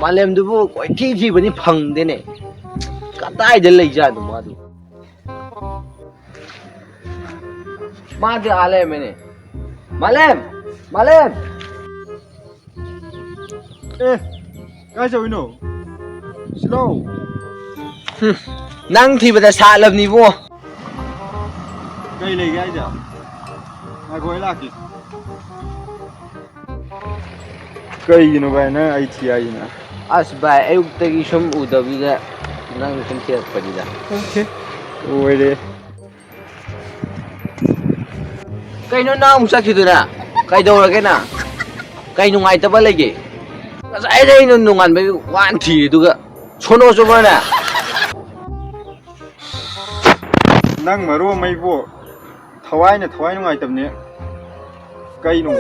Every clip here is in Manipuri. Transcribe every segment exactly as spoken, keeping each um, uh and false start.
ꯃꯥꯂꯦꯝꯗꯨꯕꯨ ꯀꯣꯏꯊꯤ ꯊꯤꯕꯅꯤ, ꯐꯪꯗꯦꯅꯦ꯫ ꯀꯗꯥꯏꯗ ꯂꯩꯖꯥꯠꯅꯣ ꯃꯥꯗꯨ? ꯃꯥꯗꯤ ꯑꯥ ꯂꯩꯔꯝꯃꯦꯅꯦ꯫ ꯃꯥꯂꯦꯝ! ꯃꯥꯂꯦꯝ! ꯑꯦ, ꯀꯥꯏ ꯆꯠꯂꯨꯏꯅꯣ? ꯁꯤꯂꯥꯎ꯫ ꯍꯨꯝ, ꯅꯪ ꯊꯤꯕꯗ ꯁꯥꯠꯂꯕꯅꯤꯕꯣ꯫ ꯀꯩ ꯂꯩꯒꯦ ꯍꯥꯏꯁꯦ? ꯉꯥꯏꯈꯣ, ꯑꯩ ꯂꯥꯛꯀꯦ꯫ ꯀꯩꯒꯤꯅꯣ ꯚꯥꯏ ꯅꯪ ꯑꯩ ꯊꯤ ꯍꯥꯏꯁꯤꯅ? ꯑꯁ ꯚꯥꯏ, ꯑꯌꯨꯛꯇꯒꯤ ꯁꯨꯝ ꯎꯗꯕꯗꯨꯗ ꯅꯪ ꯁꯨꯝ ꯊꯤꯔꯛꯄꯅꯤꯗ꯫ ꯑꯣꯀꯦ꯫ ꯑꯣꯏꯔꯦ꯫ ꯀꯩꯅꯣ ꯅꯪ ꯑꯃꯨꯛ ꯆꯠꯈꯤꯗꯨꯅ? ꯀꯩꯗꯧꯔꯒꯦ ꯅꯪ? ꯀꯩ ꯅꯨꯡꯉꯥꯏꯇꯕ ꯂꯩꯒꯦ? ꯉꯁꯥꯏꯗꯩ ꯑꯩꯅ ꯅꯣꯡꯉꯥꯟꯕꯒꯤ ꯋꯥꯅ ꯊꯤꯔꯤꯗꯨꯒ ꯁꯣꯅꯣ ꯆꯨꯕꯅꯦ꯫ ꯅꯪ ꯃꯔꯨ ꯑꯃ ꯑꯩꯕꯨ ꯊꯋꯥꯏꯅ ꯊꯋꯥꯏ ꯅꯨꯡꯉꯥꯏꯇꯕꯅꯦ꯫ ꯀꯩꯅꯣ?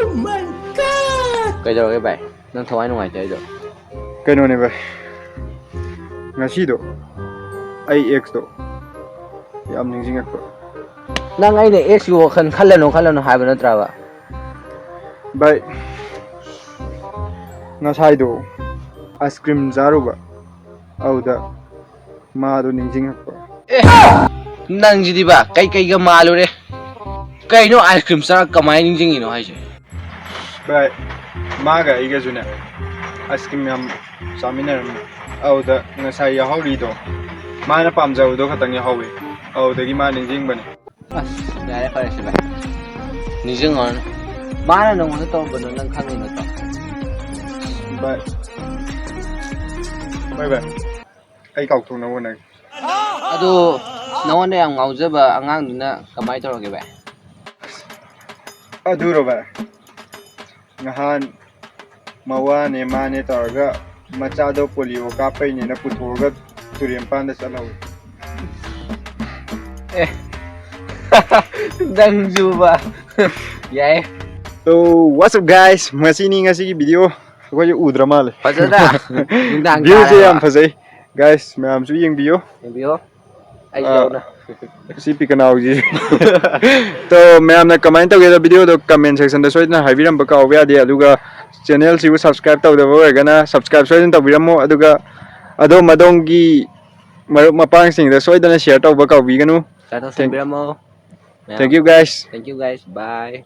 ꯀꯩꯗꯧꯔꯒꯦ ꯚꯥꯏ? ꯅꯪ ꯊꯋꯥꯏ ꯅꯨꯡꯉꯥꯏꯇꯦ ꯍꯥꯏꯗꯣ? ꯀꯩꯅꯣꯅꯦ ꯚꯥꯏ, ꯉꯁꯤꯗꯣ ꯑꯩ ꯑꯦꯛꯁꯇꯣ ꯌꯥꯝ ꯅꯤꯡꯁꯤꯡꯉꯛꯄ꯫ ꯅꯪ ꯑꯩꯅ ꯑꯦꯛꯁꯀꯤ ꯋꯥꯈꯜ ꯈꯜꯂꯅꯨ ꯈꯜꯂꯅꯨ ꯍꯥꯏꯕ ꯅꯠꯇ꯭ꯔꯕ? ꯚꯥꯏ, ꯉꯁꯥꯏꯗꯣ ꯑꯥꯏꯁ ꯀ꯭ꯔꯤꯝ ꯆꯥꯔꯨꯕ, ꯑꯗꯨꯗ ꯃꯥꯗꯣ ꯅꯤꯡꯁꯤꯡꯉꯛꯄ꯫ ꯑꯦ, ꯅꯪꯁꯤꯗꯤꯕ ꯀꯩꯀꯩꯒ ꯃꯥꯜꯂꯨꯔꯦ? ꯀꯩꯅꯣ ꯑꯥꯏꯁ ꯀ꯭ꯔꯤꯝ ꯆꯥꯔ ꯀꯃꯥꯏꯅ ꯅꯤꯡꯁꯤꯡꯉꯤꯅꯣ ꯍꯥꯏꯁꯦ? ꯚꯥꯏ, ꯃꯥꯒ ꯑꯩꯒꯁꯨꯅꯦ ꯑꯥꯏꯁ ꯀ꯭ꯔꯤꯝ ꯌꯥꯝ ꯆꯥꯃꯤꯟꯅꯔꯝꯃꯤ꯫ ꯑꯗꯨꯗ ꯉꯁꯥꯏ ꯌꯥꯎꯍꯧꯔꯤꯗꯣ ꯃꯥꯅ ꯄꯥꯝꯖꯕꯗꯣ ꯈꯛꯇꯪ ꯌꯥꯎꯍꯧꯋꯤ꯫ ꯑꯗꯨꯗꯒꯤ ꯃꯥ ꯅꯤꯡꯁꯤꯡꯕꯅꯤ꯫ ꯑꯁ, ꯌꯥꯔꯦ, ꯐꯔꯦꯁꯦ ꯚꯥꯏ, ꯅꯤꯡꯁꯤꯡꯉꯨꯔꯅꯨ꯫ ꯃꯥꯅ ꯅꯪꯉꯣꯟꯗ ꯇꯧꯔꯝꯕꯗꯣ ꯅꯪ ꯈꯪꯉꯤ ꯅꯠꯇ꯭ꯔꯣ? ꯚꯥꯏ, ꯍꯣꯏ ꯚꯥꯏ, ꯑꯩ ꯀꯥꯎꯊꯣꯛꯅꯕ ꯍꯣꯠꯅꯒꯦ꯫ ꯑꯗꯨ ꯅꯉꯣꯟꯗ ꯌꯥꯝ ꯉꯥꯎꯖꯕ ꯑꯉꯥꯡꯗꯨꯅ ꯀꯃꯥꯏꯅ ꯇꯧꯔꯒꯦ ꯚꯥꯏ? ꯑꯗꯨꯔꯣ ꯚꯥꯏ, ꯅꯍꯥꯟ ꯃꯋꯥꯅꯦ ꯃꯥꯅꯦ ꯇꯧꯔꯒ ꯃꯆꯥꯗꯣ ꯄꯣꯂꯤꯑꯣ ꯀꯥꯞꯄꯩꯅꯦꯅ ꯄꯨꯊꯣꯛꯑꯒ ꯇꯨꯔꯦꯟ ꯃꯄꯥꯟꯗ ꯆꯠꯍꯧꯋꯤ꯫ ꯑꯦ, ꯅꯪꯁꯨꯕ꯫ ꯌꯥꯏ꯫ So, what's up guys? ꯃꯁꯤꯅꯤ ꯉꯁꯤꯒꯤ video꯫ ꯑꯩꯈꯣꯏꯁꯦ ꯎꯗ꯭ꯔ ꯃꯥꯜꯂꯦ꯫ ꯐꯖꯗ꯭ꯔꯥ? ꯅꯨꯡꯗꯥꯡ ꯚ꯭ꯌꯨꯁꯦ ꯇꯥꯔꯦꯕ꯫ ꯌꯥꯝ ꯐꯖꯩ꯫ Guys, ꯃꯌꯥꯝꯁꯨ ꯌꯦꯡꯕꯤꯌꯨ꯫ ꯌꯦꯡꯕꯤꯌꯨ꯫ ꯑꯩꯁꯨ ꯑꯥ, ꯌꯥꯎꯅ꯫ ꯁꯤ ꯄꯤꯀꯅꯥꯎꯁꯤ꯫ ꯇꯣ, ꯃꯌꯥꯝꯅ ꯀꯃꯥꯏꯅ ꯇꯧꯒꯦꯗ videoꯗꯣ comment sectionꯗ ꯁꯣꯏꯗꯅ ꯍꯥꯏꯕꯤꯔꯝꯕ ꯀꯥꯎꯕ ꯌꯥꯗꯦ꯫ ꯑꯗꯨꯒ ꯆꯦꯅꯦꯜꯁꯤꯕꯨ ꯁꯕꯁꯀ꯭ꯔꯥꯏꯕ ꯇꯧꯗꯕ ꯑꯣꯏꯔꯒꯅ ꯁꯕꯁꯀ꯭ꯔꯥꯏꯕ ꯁꯣꯏꯗꯅ ꯇꯧꯕꯤꯔꯝꯃꯣ, ꯑꯗꯨꯒ ꯑꯗꯣꯝ ꯑꯗꯣꯝꯒꯤ ꯃꯔꯨꯞ ꯃꯄꯥꯡꯁꯤꯡꯗ ꯁꯣꯏꯗꯅ ꯁꯤꯌꯔ ꯇꯧꯕ ꯀꯥꯎꯕꯤꯒꯅꯨ꯫ ꯇꯧꯁꯟꯕꯤꯔꯝꯃꯣ꯫ Thank you, guys. Thank you, guys. Bye.